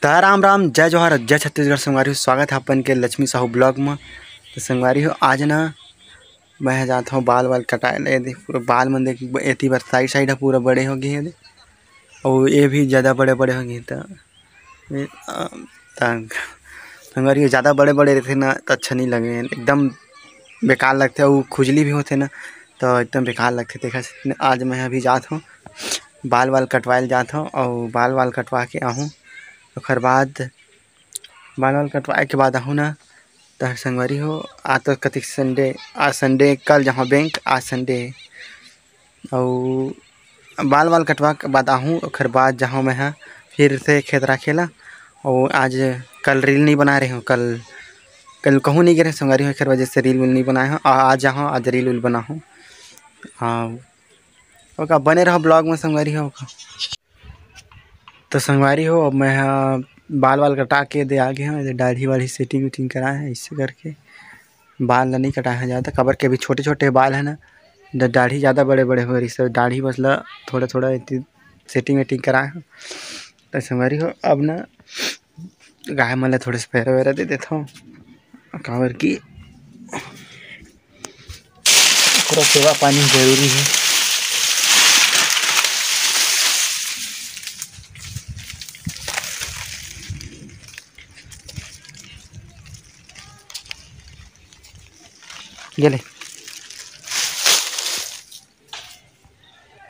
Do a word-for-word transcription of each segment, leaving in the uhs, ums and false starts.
त राम राम, जय जोहार, जय छत्तीसगढ़ संगवारी हो। स्वागत है अपन के लक्ष्मी साहू vlog में। तो संगवारी हो, आज ना मैं ह जात हूँ बाल वाल कटाए ले। देख, पूरा बाल मन देख, एती बर side side ह पूरा बड़े हो गए हे। अउ ये भी ज़्यादा बड़े बड़े हो गए। त ये, अ, त संगवारी हो, ज़्यादा बड़े बड़े रहते ना तो अच्छा नहीं लगे, एकदम बेकार लगते। अउ खुजली भी होते ना, तो एकदम बेकार लगते। तेखर से आज मैं अभी जात हूँ, बाल वाल कटवाए ल जात हूँ, अउ बाल वाल कटवा के आहूँ। ओकर बाद बाल वाल कटवाए के बाद आहूँ ना, त संगवारी हो, आज तो कतिक Sunday, आज Sunday, कल जाहूँ बैंक, आज Sunday हे। अउ बाल वाल कटवा के बाद आहूँ, ओकर बाद जाहूँ मैं ह फिर से खेत राखे ला। अउ आज, कल reel नहीं बना रहे हूँ, कल, कल कहूँ नहीं गे रहे संगवारी हो, एकर वजह से reel वील नहीं बनाए हूँ। आ, आज जाहूँ, आज reel वील बनाहूँ। हाँ, ओका बने रहो vlog में संगवारी हो। तो संगवारी हो, अब मैं ह बाल वाल कटा के दे आ गे हूँ, दाढ़ी वाढ़ी setting वेटिंग कराए हैं, इससे करके बाल ला नहीं कटाए हैं ज़्यादा, काबर के अभी छोटे छोटे बाल है ना, द-, दाढ़ी ज़्यादा बड़े बड़े हो रही, सब दाढ़ी बस ला थोड़ा थोड़ा एती setting वेटिंग कराए हैं। तो संगवारी हो, अब ना गाय मन ला थोड़े से पैरा वैरा दे देता हूँ, काबर की ओकरो सेवा पानी जरूरी है। ये ले।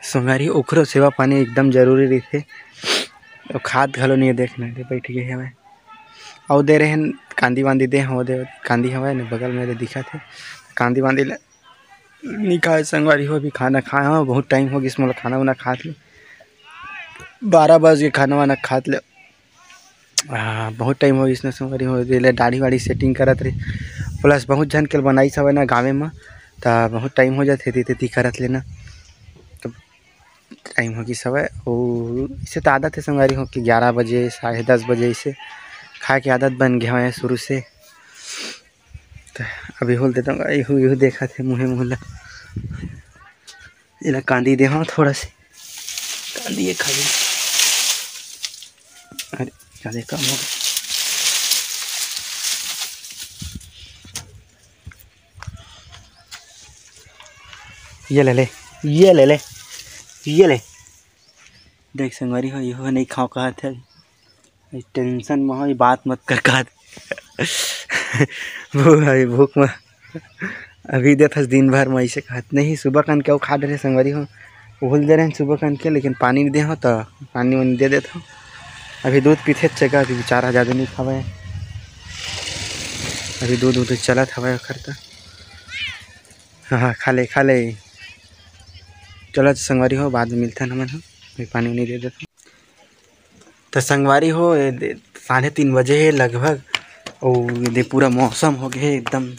संगवारी, ओखरो सेवा पानी एकदम जरूरी रहिथे। अउ खात घलो नहीं, देख ना, दे बैठ गए हवय। अउ दे रहे कांदी वांदी दे हवय, दे कांदी हवय ने, बगल में दे दिखत हे। कांदी वांदी ले नहीं खाए संगवारी हो, अभी खाना खाए हवं, बहुत टाइम हो गिस मोला खाना वाना खात ले, बारह बज के खाना वाना खात ले। आ, बहुत टाइम हो गिस ना संगवारी हो, दे ले दाढ़ी वाढ़ी setting करत रही, plus बहुत झन के बनाइस हवय ना गाँवे म, त बहुत टाइम हो जाथे, एती तेती करत ले ना, त टाइम हो गिस हवय। अउ इसे त आदत है संगवारी हो कि ग्यारह बजे, साढ़े दस बजे इसे खाए के आदत बन गया हवय शुरू से। त अभी होल देता हूँ, इहू, इहू देखा थे मुँहे मुँह ला। एला कांदी दे हवं थोड़ा से, कांदी ये खाली। अरे, कांदी कम हो गया। ये ले ले, ये ले ले, ये ले। देख संगवारी हो, इहो नहीं खाओ कहत है। Tension में हो, ये बात मत कर कहत। वो है भूख में। अभी देथस दिन भर में ऐसे कहत नहीं। सुबह कन के वो खा दे रहे संगवारी हो, उहुल दे रहे सुबह कन के, लेकिन पानी नहीं दे हो तो पानी वानी दे देत हो। अभी दूध पीथे चेका, अभी बेचारा ज़्यादा नहीं खावे। अभी दूध उध चलत हवे ओखर त। हाँ, हाँ, खा ले, खा ले। चलत संगवारी हो, बाद में मिलथन हमन ह। अभी पानी वानी दे देथन। त संगवारी हो, ये दे, साढ़े तीन बजे हे लगभग, अउ ये दे पूरा मौसम हो गए हे एकदम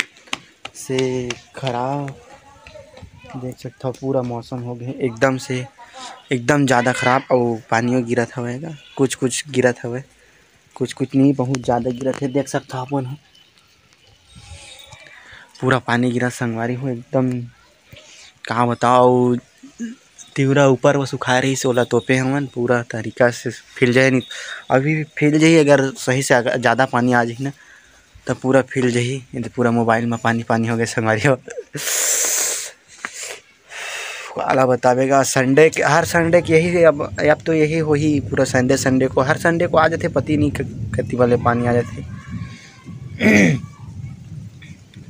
से खराब। देख सकथव, पूरा मौसम हो गए हे एकदम से, एकदम ज़्यादा खराब। अउ पानियो गिरत हवय गा, कुछ कुछ गिरत हवय, कुछ कुछ नहीं, बहुत ज़्यादा गिरत हे। देख सकथव अपन ह, पूरा पानी गिरत संगवारी हो एकदम, का बताओ, तिवरा ऊपर वो सुखाए रहिस, ओला तोपे हमन पूरा तरीका से। फिल जाए नहीं, अभी भी फिल जाही, अगर सही से अगर ज़्यादा पानी आ जाही ना, त पूरा फिल जाही। ये तो पूरा मोबाइल में पानी पानी हो गए संगवारी हो। काला बतावे गा, Sunday के, हर Sunday के यही, अब, अब तो यही होही पूरा Sunday, Sunday को, हर Sunday को आ जाथे, पति नहीं क-, कति वाले पानी आ जाथे।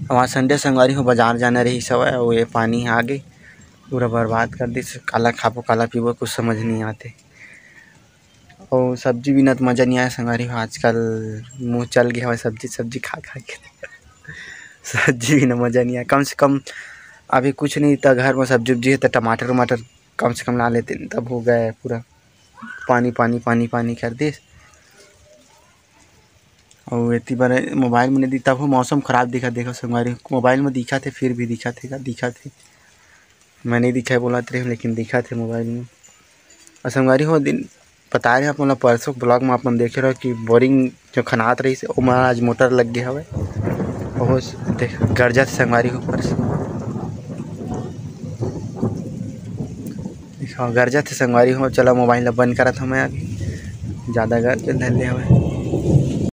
वहाँ Sunday संगवारी हो, बाजार जाना रहिस हवय, अउ ये पानी आ गे, पूरा बर्बाद कर दिस। काला खाबो, काला पीबो, कुछ समझ नहीं आते। अउ सब्जी बिना तो मज़ा नहीं आए संगवारी हो, आजकल मुँह चल गया हवय सब्जी, सब्जी खा खा के। सब्जी बिना मज़ा नहीं आए। कम से कम अभी कुछ नहीं त घर में सब्जी उब्जी है त टमाटर वमाटर कम से कम ला लेते, तब हो गया है पूरा पानी, पानी, पानी, पानी कर दिस। अउ एती बर मोबाइल में नहीं दिखता, वो मौसम खराब दिखा, देखो संगवारी, मोबाइल में दिखा थे, फिर भी दिखा थे, का दिखा थे, मैं नहीं दिखाए बोलत रहे, लेकिन दिखा थे मोबाइल में। अउ संगवारी हो, दिन बताए रहे अपन ला, परसों vlog में अपन देखे रहो कि बोरिंग जो खनात रही से, ओमा आज मोटर लग गया हवे। ओहो स-, देख, गरजत संगवारी हो ऊपर से। देखो, गरजत हे संगवारी हो। चलो, मोबाइल ला बंद करत हूँ मैं अभी। ज्यादा करके धर ले हवय।